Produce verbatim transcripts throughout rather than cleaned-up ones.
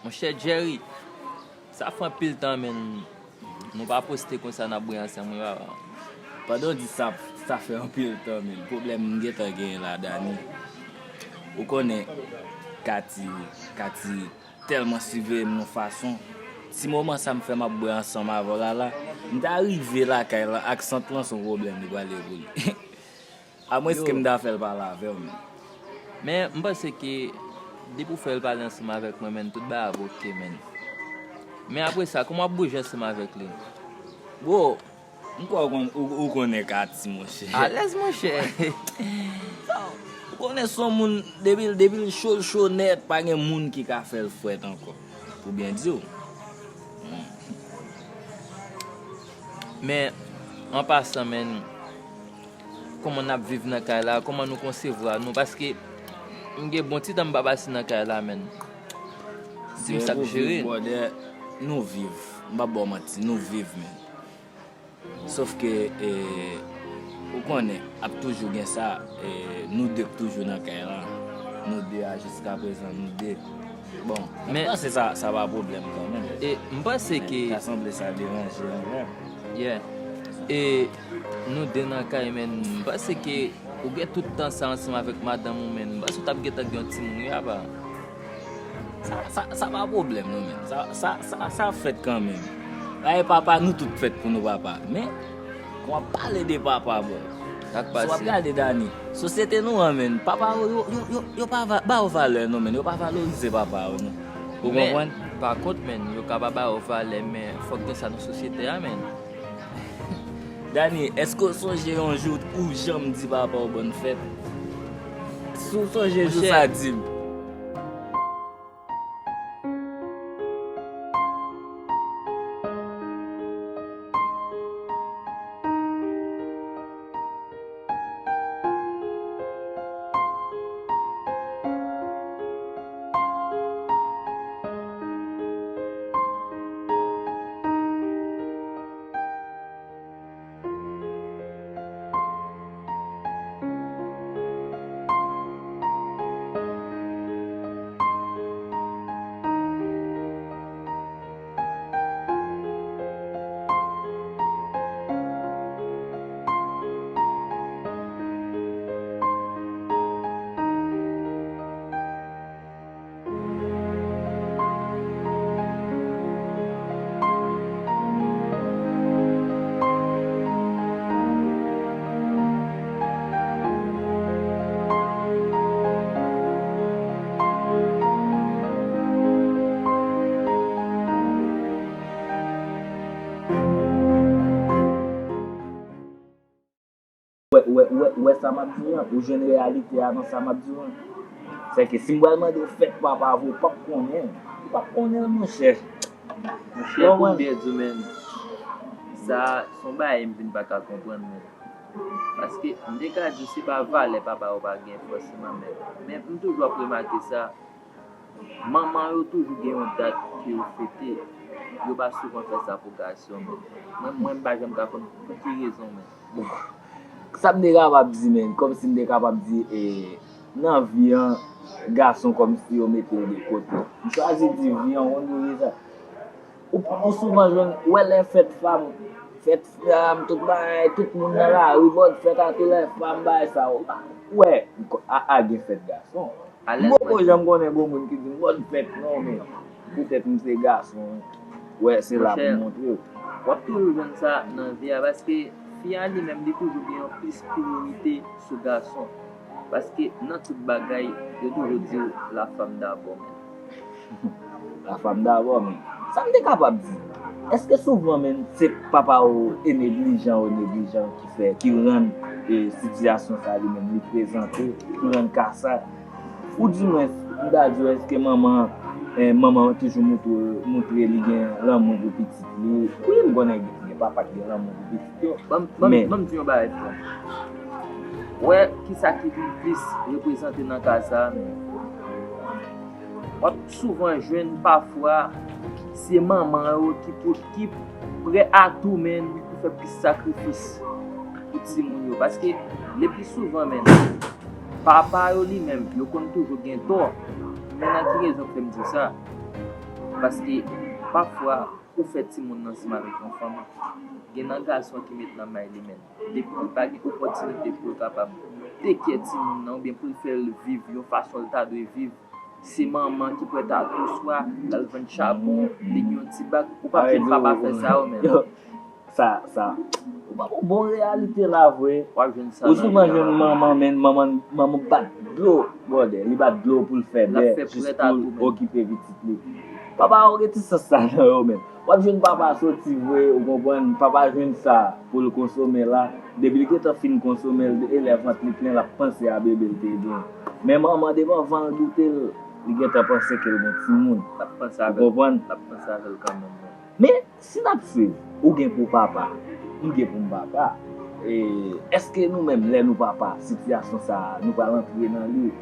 Monchè Jerry, sa fè anpil tan, menn. Nou pa poste konsa n ap bwè ansanm, wi, papa. Pandan w di sa, sa fè anpil tan, menn. Pwoblèm m gentan genyen la, Dani. Ou konnen, Kati, Kati tèlman siveye m yon fason. Ti moman sa m fè m ap bwè ansanm avè w la, la, m ta rive lakay lan ak sant lan, se yon pwoblèm li prale pou li. Amwenske m ta fè l pale avè w, menn. Men, m panse ke depi w fè l pale ansanm avèk mwen, menn, tout bagay ap oke, menn. Men apre sa, kòman w ap bouje ansanm avèk li? Bro, m kwè w konn, ou, ou konnen Kati, monchè. Alèz, monchè. Ou konnen se yon moun, depi, depi l cho, l cho nèt, pa gen moun ki ka fè l frèt ankò. Pou byen di w. Men, an pasan, menn, kòman n ap viv nan kay la, kòman nou konsevwa nou, paske m gen bon ti tan m pa pase nan kay la, menn. Di m sa k jere n. Brother, nou viv. M p ap ba w manti, nou viv, menn. Sòf ke, eh, ou konnen, ap toujou gen sa, eh, nou de k toujou nan kay la. Nou de a, jiskaprezan, nou de. Bon, m panse sa, sa pa pwoblèm kanmenm. E, m panse ke ta sanble sa deranje anlè. Yeah. E, nou de nan kay, menn. M panse ke ou gen tout tan sa ansanm avèk madanm ou, menn. M panse w t ap gentan gen yon timoun, wi, apa. Sa, sa, sa pa pwoblèm, non, menn. Sa, sa, sa, sa fèt kanmenm. Paske papa, nou tout fèt pou nou papa. Men, w ap pale de papa, bro. Sa k pase? Si w ap gade, Dani, sosyete nou an, menn, papa yo, yo, yo, yo, yo pa va, ba yo valè, non, menn. Yo pa valorize papa yo, non. Ou konprann? Men, pa kont, menn, yo ka pa ba yo valè, men fòk gen sa nan sosyete a, menn. Dani, èske w sonje yon jou ou janm di papa w bòn fèt? Si w sonje jou sa, di m. Ou wè, ou wè, ou wè, ou wè sa m ap di w lan, ou jwenn reyalite a nan sa m ap di w lan. Sèke si m pral mande w fèt papa vre, ou p ap konnen l. Ou p ap konnen l, monchè. Monchè, pou m byen di w, menn, sa a se yon bagay m vin pa ka konprann, menn. Paske m te ka di w se pa valè papa yo pa gen fòseman, menn. Men m toujou ap remake sa. Manman yo toujou gen yon dat ke yo fete. Yo pa souvan fè sa pou gason, men mwen, mwen, m pa janm ka konn pou ki rezon, men. Bon, sa m te kapab di, men, kòmsi m te kapab di, e, nan vi an, gason kòmsi yo mete yo de kote. M chwazi di vi an, ou konn pou ki sa. Ou, ou souvan jwenn, ou wè lè fèt fanm, fèt fanm, tout bagay, tout moun nan lari, bòn fèt a tou lè fanm, bagay sa yo. Ou wè, a, a gen fèt gason. M poko janm konnen bon moun ki di m bòn fèt non, men poutèt m se gason, wè, se la pou montre w. W ap toujou jwenn sa nan vi a, paske fi a li menm, li toujou gen yon plis priyorite sou gason. Paske nan tout bagay, yo toujou di w la femme d'abord, men. La femme d'abord, men sa m te kapab di. Èske souvan, men, se papa w e neglijan, yo neglijan ki fè, ki rann, e, sitiyasyon sa li menm li prezante, ki rann ka sa? Oudimwens, m ta di w, èske manman, e, manman toujou moutre, moutre li gen lanmou pou pitit li? Wi, m konnen gen papa ki gen lanmou pou pitit yo. Ban m, ban m, men ban m di yon bagay, frè m. Wè, kisa ki vin plis reprezante nan ka sa a, men w ap souvan jwenn pafwa se manman yo ki pou, ki prè a tou, men pou fè plis sakrifis pou timoun yo. Paske, le pli souvan, men, papa yo li menm, yo konn toujou gen tò. Men nan ki rezon k fè m di w sa? Paske pafwa, ou fè timoun nan ansanm avèk yon fanm, gen nan gason ki met nan may li menm. Depi li pa gen opòtinite pou l kapab tekè timoun nan, oubyen pou l fè l viv yon fason l ta dwe viv, se manman ki prèt a tou, swa l al vann chabon, li gen yon ti bak, ou p ap jwenn papa fè sa yo menm. Sa, sa. Ou pa bon, bon reyalite la vre. W ap jwenn sa. Ou nan souvan jwenn manman, men manman, manman bat dlo, brother. Li bat dlo pou l fè bè, jis pou l okipe pitit li. Papa yo gen ti sans sa nan yo menm. W ap jwenn papa soti vre, ou konprann, papa jwenn sa pou l konsome la. Depi li gentan fin konsome l, e lè vant li plen, l ap panse a bebe l te gen. Men manman, depi anvan l goute l, li gentan panse ke l gen timoun. L ap panse avè l. Ou konprann? L ap panse avè l kanmenm. Men, si n ap swiv, ou gen pou papa, m gen pou m papa, e, èske nou menm, lè nou papa, sitiyasyon sa a, nou pral antre nan li?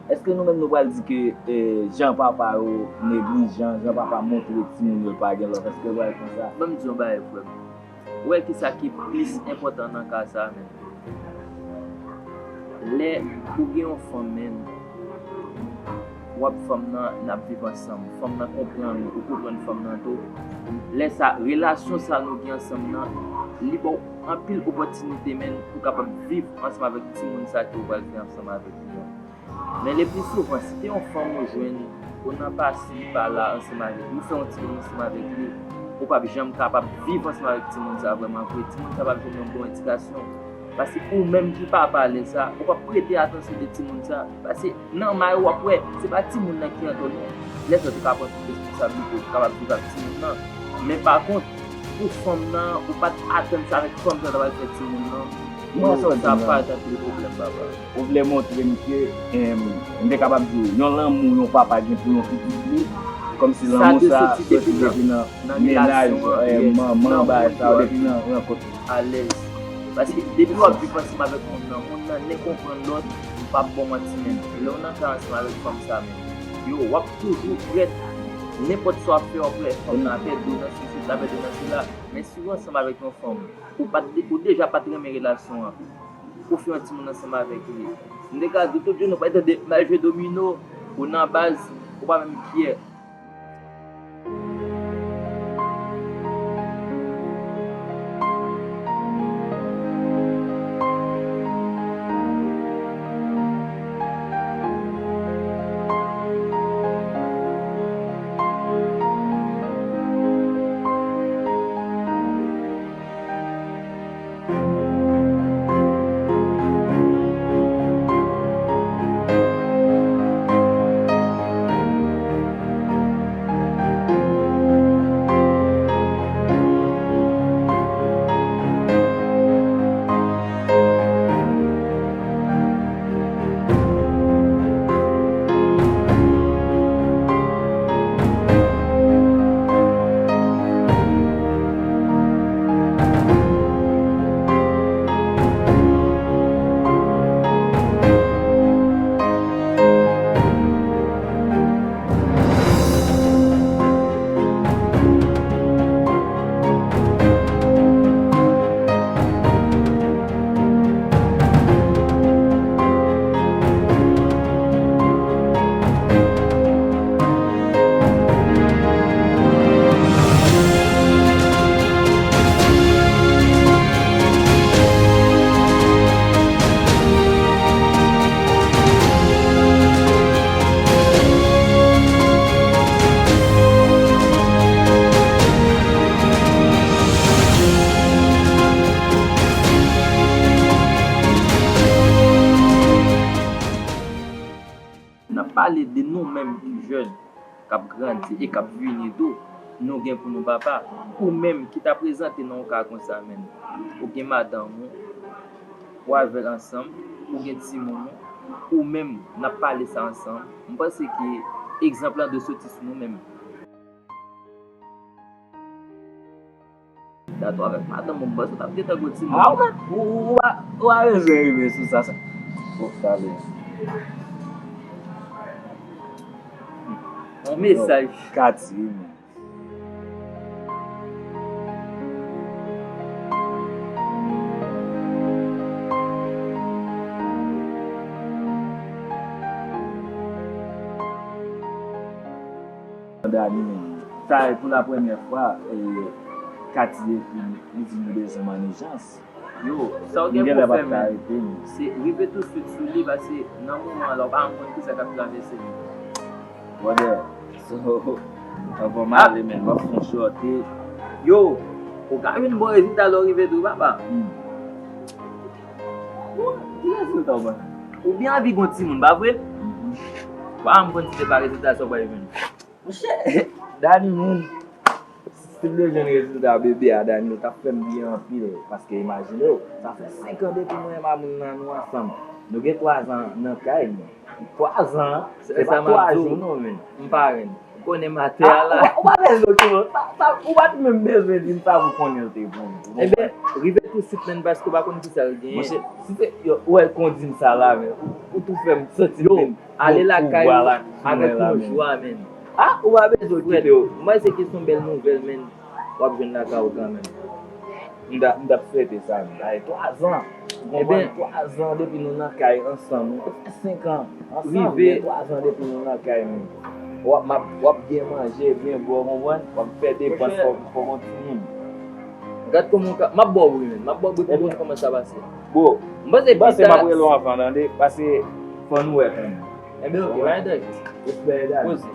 Èske nou menm, nou pral di ke, e, jan papa yo neglijan, jan papa montre timoun yo l pa gen lòt, èske l pral konsa? Ban m di yon bagay, frè m. Ou wè kisa ki plis enpòtan nan ka sa a menm? Lè ou gen yon fanm, menm, w ap fanm nan, n ap viv ansanm. Fanm nan konprann ou, ou konprann fanm nan tou. Lè sa, relasyon sa nou gen ansanm nan, li ba w anpil opòtinite, menm, pou w kapab viv ansanm avèk timoun sa ke w pral fè ansanm avèk li an. Men le pli souvan, si te yon fanm ou jwenn, ou nan pasi pa la ansanm avèk li, ou fè yon timoun ansanm avèk li, ou p ap janm kapab viv ansanm avèk timoun sa vrèman vre. Timoun sa p ap jwenn yon bon edikasyon. Paske ou menm ki papa lè sa, ou p ap prete atansyon de timoun sa. Paske nan may ou w ap wè, se pa timoun nan ki antò non. Lè sa ou te ka pran tout responsablite ou, ou kapab viv ak timoun nan. Men pa kont, pou fanm nan, ou pa t atann sa avèk fanm sa ta pral fè timoun nan. Yo, sa pa t anpil pwoblèm, papa. Ou vle montre m ke, em, m te kapab di w, yon lanmou yon papa gen pou yon pitit li, kòmsi lanmou sa soti depi nan mennaj, eh, manman, bagay sa, depi nan rankont. Alèz. Paske depi w ap viv ansanm avèk moun nan, moun nan nen konprann lòt, m p ap ba w manti menm. Lè w nan kay ansanm avèk fanm sa menm, yo, w ap toujou prèt, nenpòt sa w ap fè, w ap wè fanm nan ap pèdi w nan sesi, l ap pèdi w nan sela. Men si w ansanm avèk yon fanm, ou pa t, ou deja pa t renmen relasyon an, ou fè yon timoun ansanm avèk li. M te ka di w tout jounen, ou pa tande m al jwe domino, ou nan baz, ou pa menm fyè. N ap pale de nou menm ki jèn, k ap grandi e k ap vini tou, nou gen pou nou papa. Ou menm ki ta prezante nan yon ka konsa menm, ou gen madanm ou, ou avè l ansanm, ou gen timoun ou, ou menm, n ap pale sa ansanm. M panse ke egzanp lan dwe soti sou nou menm. Dato avèk madanm ou, m panse w t ap gentan gwo timoun. A, ou, ou, ou pa, ou pa bezwen rive sou sa, sa. Bon, talè. Yon mesaj. Kati, men. Dani, men. Sa e pou la premyè fwa, e, Katy ekri m, li di m li bezwen m an ijans. Yo, sa w gen pou fè, men, se rive touswit sou li, paske nan moman an la, w pa janm konn kisa k ap travèse li. Brother, so, anvan m ale, men, m ap fè yon shorty. Yo, ou ka jwenn bon rezilta lè w rive tou, papa. Hmm. Bon, ki rezilta w ban? Ou byen anvi gon timoun, pa vre? Mhm. Ou pa janm konn si se pa rezilta sa w pral jwenn. Monchè, Dani, menm, si m te jwenn rezilta bebe a, Dani, ou t ap fè m byen anpil. Paske imajine w, sa fè senk an depi mwen e mamoun nan nou ansanm. Nou gen twa zan nan kay nou. Twa zan, se pa twa jou non, men. M pa renn. Ou konnen m atè a la. Ou pa, ou pa bezwen dokiman. Sa, sa, ou pa t menm bezwen di m sa pou konnen l te pou ou. Ebyen, rive touswit, menn, paske ou pa konn kisa l genyen. Monchè, si se, yo, ou wè l konn di m sa la, men, ou, ou tou fè m santi m menm. Ale lakay ou avèk yon jwa, menn. Ah, ou pa bezwen okipe yo. Frèt, mwen se kesyon bèl nouvèl, menn. W ap jwenn lakay ou kanmenm. M t ap, m t ap swete sa, menn. Sa fè twa zan. Ou konprann? Twa zan depi nou nan kay ansanm. Nou fè senk an ansanm, men twa zan depi nou nan kay, menn. W ap, m ap, w ap byen manje, byen bwè, w konprann? W ap fè depans, fò, fò gon timoun. Gad kòman w ka, m ap ba w bri, menn. M ap ba w bri pou w konn kòman sa pase. Bro, m panse m ap rele w anvan, tande, paske fò nou wè kanmenm. Enben, oke, pa gen danje. Respè, Dani. Poze.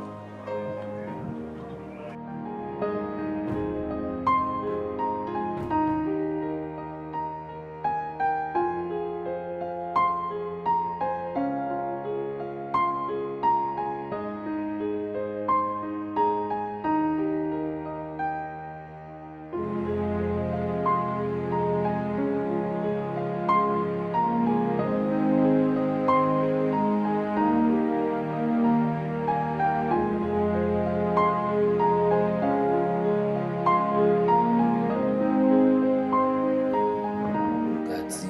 Katy,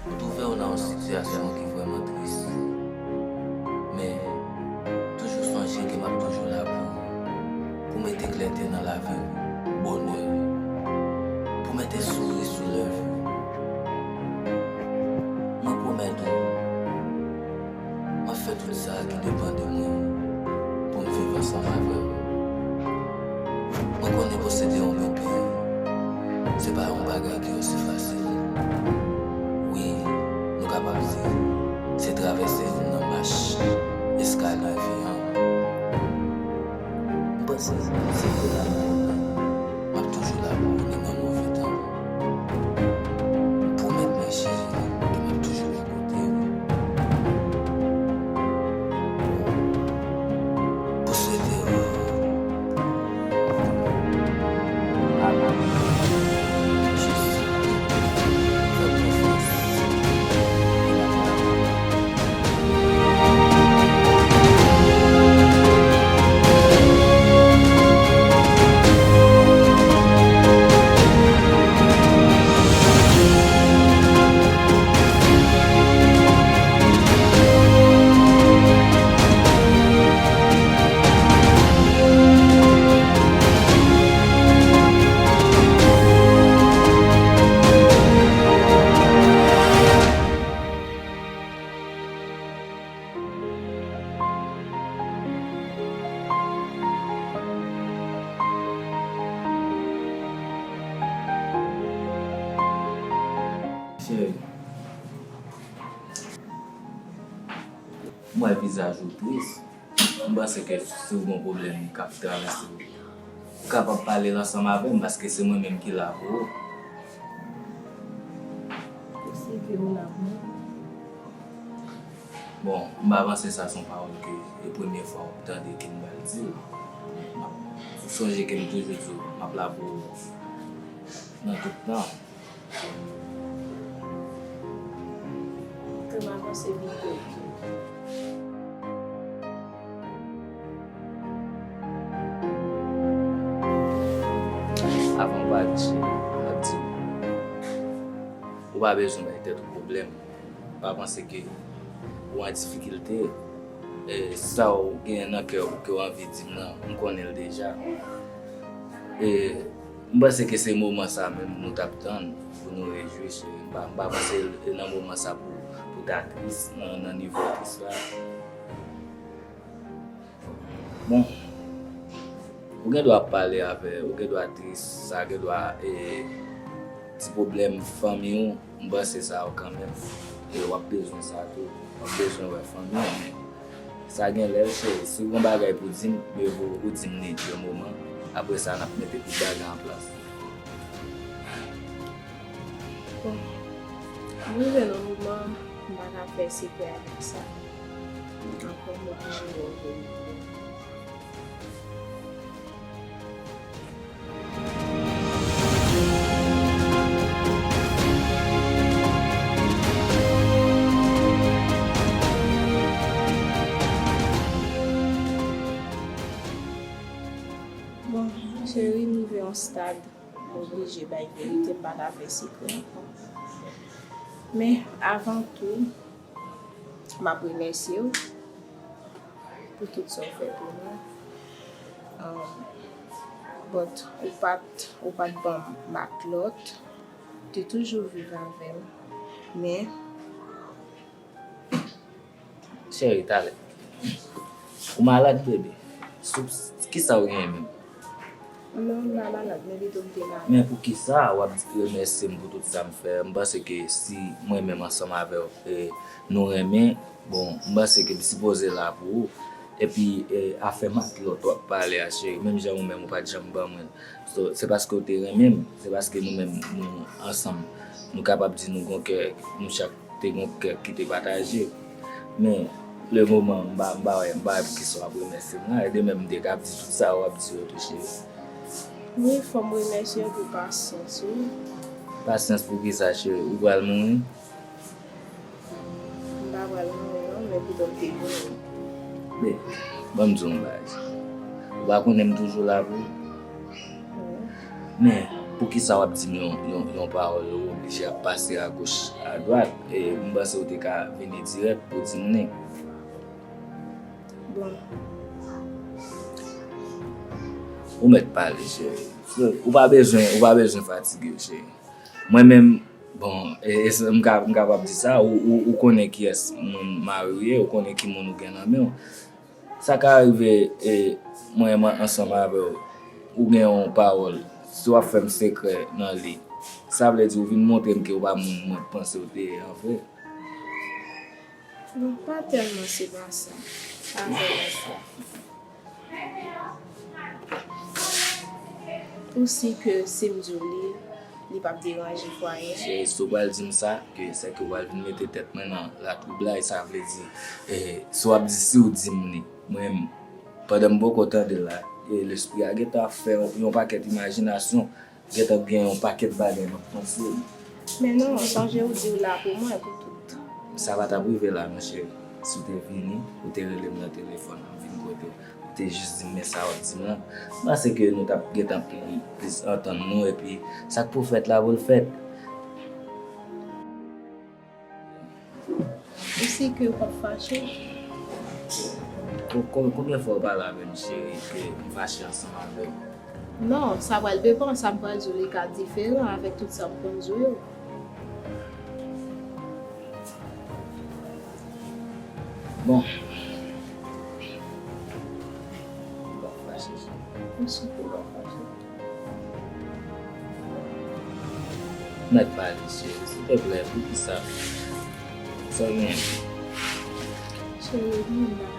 ou twouve w nan yon sitiyasyon ki vrèman tris. Men, toujou sonje ke m ap toujou la pou ou, pou mete klète nan lavi w, bonè, pou mete souri sou lèv ou. Mwen pwomèt ou, m ap fè tout sa ki depann de mwen pou m viv ansanm avè w. Mwen konnen posede yon bebe, se pa yon bagay ki osi fasil. Wi, nou kapab di, se travèse youn nan mach eskalye vi an. M panse se pou la m ap toujou la pou ou, ni nan move tan. M pwomèt mwen, cheri, ke m ap toujou bò kote w. Pou swete w. Jis fè m konfyans. Cheri, m wè vizaj ou tris. M panse ke si w gen yon pwoblèm k ap travèse w, ou kapab pale l ansanm avè m, paske se mwen menm ki la pou ou. Mèsi ke ou la pou mwen. Bon, m pa panse sa se yon pawòl ke e premye fwa w ap tande ke m pral di l. Ou sonje ke m toujou di w, m ap la pou ou nan tout tan. Ke m avanse vit vre tou. Avan m pati, m ap di w, ou pa bezwen bay tèt ou pwoblèm. Pa panse ke ou an difikilte. E, sa w genyen nan kè w ke w anvi di m nan, m konnen l deja. E, m panse ke se moman sa menm nou t ap tann pou nou rejwi, cheri. M pa, m pa panse e nan moman sa pou, pou w ta tris nan, nan nivo tris la. Bon, Ou gen dwa ap pale avè, ou gen dwa tris, sa gen dwa e, ti pwoblèm fanmi w, m panse sa yo kanmenm. E w ap bezwen sa tou, w ap bezwen wè fanmi w, men sa gen lè, cheri, si w gen bagay pou di m, miye vo ou di m li de moman, apre sa n ap mete tout bagay an plas. Bon, m rive nan moman, m pa ka fè sekrè avèk sa. Ankò, m oblije wè w verite. Bon, cheri, m rive yon stad, m oblije bay verite, m pa ka fè sekrè ankò. Men, avan tou, m ap remèsye w pou tout sa w fè pou mwen. Um, but ou pa t, ou pa t ban m matlòt. Ou te toujou viv avè m. Men, cheri, talè. Ou malad, bebe? Sou, kisa ou genyen menm? Non, m pa malad, men pito m te malad. Men poukisa w ap remèsye m pou tout sa m fè? M panse ke si mwen menm ansanm avè w, e, nou renmen, bon, m panse ke m sipoze la pou ou. Epi, e, afè matlòt w ap pale a, cheri, menm jan ou menm ou pa t janm ban mwen l. So, se paske w te renmen m, se paske nou menm nou ansanm, nou kapab di nou gon kè, nou chak te gon kè ki te pataje. Men, le moman, m pa, m pa wè, m pa wè poukisa w ap remèsye m la, e de menm m te ka ap di tout sa w ap di yo tou, cheri. Wi, fò m remèsye w pou pasyans ou. Pasyans pou kisa, cheri? Ou pral mouri? M pa pral mouri non, men pito m te mouri. Men, ban m di w yon bagay. Ou pa konnen m toujou la pou ou? Wi. Men, poukisa w ap di m yon, yon, yon pawòl, ou oblije ap pase agoch, adwat, e m panse w te ka vini dirèk pou di m li. Bon. Ou mèt pale, cheri. Ou pa bezwen, ou pa bezwen fatige, cheri. Mwen menm, bon, e, e, m ka, m kapab di sa, ou, ou, ou konnen kiyès moun mari w ye, ou konnen ki moun ou gen nan men w. Sa ka rive, e, mwen, mwen ansanm avè w, ou gen yon pawòl, si w ap fè m sekrè nan li, sa vle di ou vin montre m ke ou pa moun mwen panse w te ye an vre. Non, pa tèlman, se pa sa. Pa vrèman sa. Ou si ke si m di w li, li p ap deranje fwaye a? Cheri, si w pral di m sa, ke sèke w pral vin mete tèt mwen nan latwoublay, sa vle di, e, si w ap di, si w di m li, mwen menm, pandan m poko tande l la, e, lespri a gentan ap fè yon pakèt imajinasyon. Gentan gen yon pakèt bagay m ap panse. Men non, sonje ou di w la pou mwen, pou tout. Sa pa t ap rive la non, cheri. Si w te vini, ou te rele m nan telefòn, m vin kote w, ou te jis di m men sa w ap di m lan, m panse ke nou t ap gentan pli, plis antann nou, epi sa k pou fèt la pou l fèt. Ou si ke w p ap fache? Ko-, ko-, konbyen fwa w pale avè m, cheri, ke m fache ansanm avè w? Non, sa pral depann, sa m pral di w, li ka diferan avèk tout sa m konn di w yo. Bon. Ou p ap fache, cheri. M si ke w p ap fache. Mèt pale, cheri, silteplè, poukisa? Sa w gen? Cheri, m nan